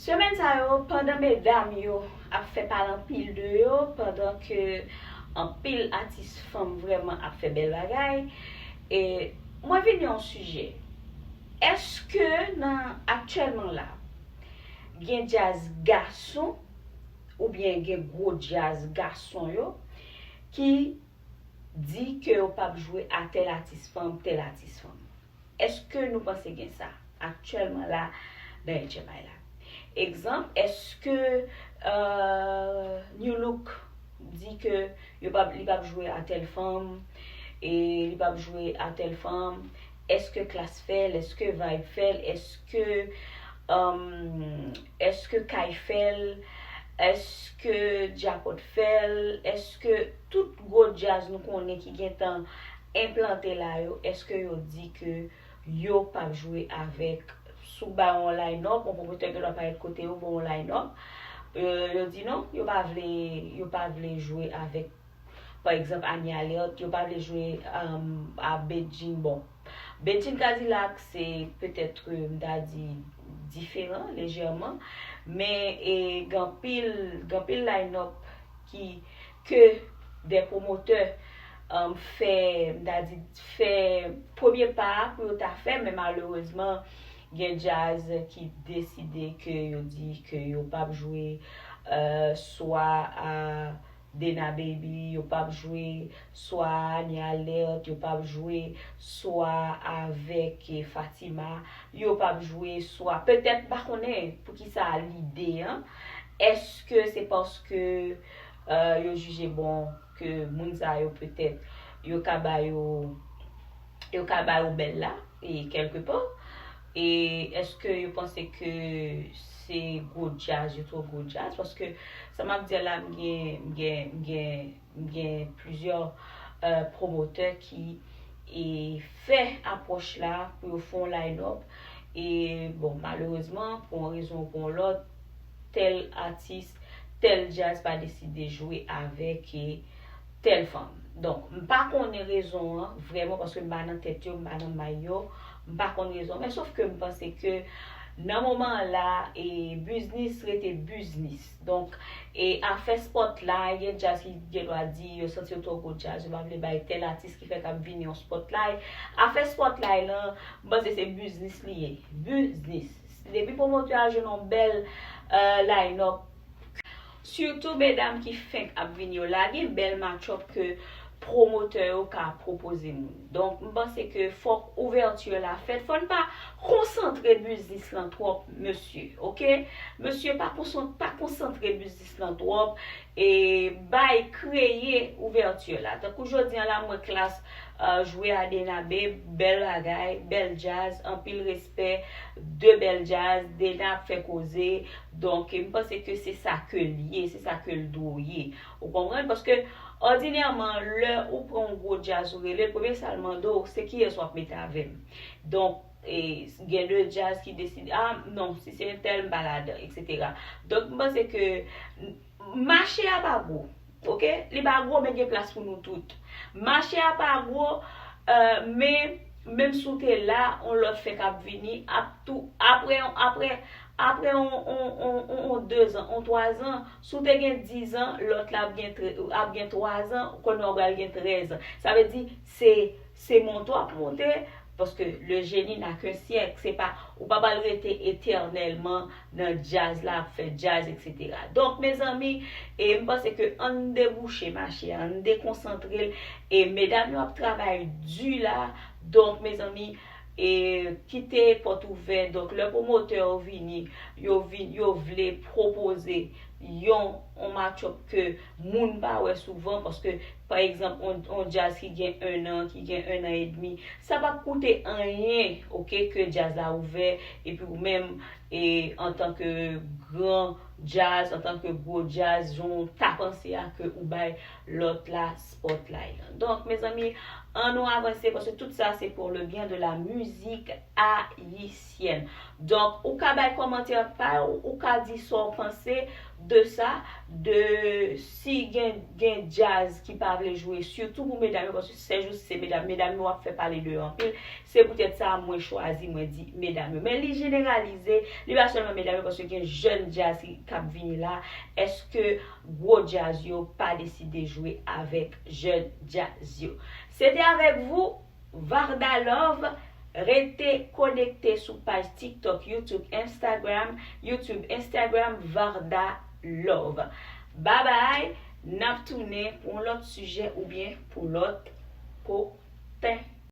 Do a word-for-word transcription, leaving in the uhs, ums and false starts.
Semèn sa yo, pandan medam yo ap fè pale anpil de yo, pandan ke anpil atis fanm vrèman ap fè bèl bagay, e mwen vin yon sijè. Èske nan aktyèlman la, gen djaz gason oubyen gen gwo djaz gason yo ki di ke yo p ap jwe a tèl atis fanm, tèl atis fanm? Èske nou panse gen sa aktyèlman la nan H M I la? Egzanp, èske euh, Nu Look di ke yo p ap, li p ap jwe a tèl fanm, e li p ap jwe a tèl fanm? Èske Klass fè l? Èske Vibe fè l? Èske um, èske Kay fè l? Èske Djapòt fè l? Èske tout gwo djaz nou konnen ki gentan enplante la yo, èske yo di ke yo p ap jwe avèk, si w ba yon line-up, yon pwomotè gen dwa parèt kote yo, ba yon line-up, euh, yo di non, yo pa vle, yo pa vle jwe avèk, pa egzanp, Annie Alerte, yo pa vle jwe um, a Bedjine. Bon, Bedjine Cadillac, se petèt, euh, m ta di, diferan, lejèman, men e, gen anpil, gen anpil line-up ki, ke de pwomotè um, fè, m ta di, fè premye pa a pou yo ta fè, men malerezman, gen djaz ki deside ke yo di ke yo p ap jwe euh, swa a Dena Baby, yo p ap jwe swa a Annie Alerte, yo p ap jwe swa avèk eh, Fatima, yo p ap jwe swa, petèt, m pa konnen poukisa lide an. Èske se paske euh, yo jije bon ke moun sa yo petèt yo ka ba yo yo ka ba yo bèl la, e kèlke pa? E èske yo panse ke se gwo djaz, yo twò gwo djaz? Paske sa m ap di a la, m gen, m gen, m gen, m gen plizyè euh, pwomotè ki e fè apwòch la pou yo fè yon line-up. E bon, malerezman, pou yon rezon ou pou yon lòt, tèl atis, tèl djaz pa deside jwe avèk e, tèl fanm. Donk, m pa konnen rezon an, vrèman, paske m pa nan tèt yo, m pa nan may yo, m pa konn rezon. Men sof ke m panse ke nan moman an la, e biznis rete biznis. Donk, e afè spotlight, gen djaz ki gen dwa di yo santi yo twò gwo djaz, yo pa vle bay tèl atis ki fèk ap vini yon spotlight. Afè spotlight lan, m panse se biznis li ye. Biznis. Depi pwomotè a jwenn yon bèl euh, line-up, sitou medam ki fenk ap vini yo la, gen bèl match-up ke pwomotè yo ka pwopoze moun. Donk, m panse ke fòk ouvèti la fèt. Fò n pa konsantre biznis lan twòp, mesye, oke? Mesye, pa konsan-, pa konsantre biznis lan twòp. E bay, kreye ouvèti la. Tankou jodi a la, m wè Klass euh, jwe a Dena Baby, bèl bagay, bèl djaz, anpil respè, de bèl djaz, Dena ap fè koze. Donk, m panse ke se sa ke l ye, se sa ke l dwe ye. Ou konprann? Paske, òdinèman, lè ou pran yon gwo djaz ou rele l, premye sa l mande w, se kiyès w ap mete avè m? Donk, e, gen de djaz ki deside, ah, non, si se entèl, m pa ladan, etsetera. Donk, m panse ke mache a pa gwo, oke? Li pa gwo, men gen plas pou nou tout. Mache a pa gwo, euh, men menm si w te la, yon lòt fenk ap vini, ap tou, apre, apre, apre yon, yon, yon, yon, yon dezan, yon twazan, si w te gen dizan, lòt la ap gen tre-, ap gen twazan, kounye a w pral gen trèzan. Sa vle di, se, se monte w ap monte, paske le génie n'a qu'un siècle, se pa, ou pa pral rete etènèlman nan djaz la, ap fè djaz, etsetera. Donk, mezanmi, e m panse ke ann debouche mache a, ann dekonsantre l, e medam yo ap travay di la, donk, mezanmi, e kite pòt ouvè. Donk, lè pwomotè yo vini, yo vin, yo vle pwopoze yon, yon match-up ke moun pa wè souvan, paske, pa egzanp, on, on djaz ki gen en an, ki gen en an edmi, sa p ap koute anyen, oke, ke djaz la ouvè, epi ou menm, e antanke gran djaz, antanke gwo djaz, jan w ta panse a ke ou bay lòt la spotlight lan. Donk, mezanmi, ann nou avanse, paske tout sa se pour le bien de la musique haïtienne. Donk, ou ka bay kòmantè pa w, ou ka di sa w panse. de sa, de si gen, gen djaz ki pa vle jwe, sitou pou medam yo, paske sèjousi se medam, medam yo ap fè pale de yo anpil. Se poutèt sa mwen chwazi, mwen di medam yo. Men li jeneralize, li pa sèlman medam yo, paske gen jèn djaz ki, k ap vini la. Èske gwo djaz yo pa deside jwe avèk jèn djaz yo? Se te avèk vou, Varda Love. Rete konekte sou paj TikTok, YouTube, Instagram, YouTube, Instagram, Varda Love. Babay, n ap tounen pou yon lòt sijè oubyen pou lòt kote.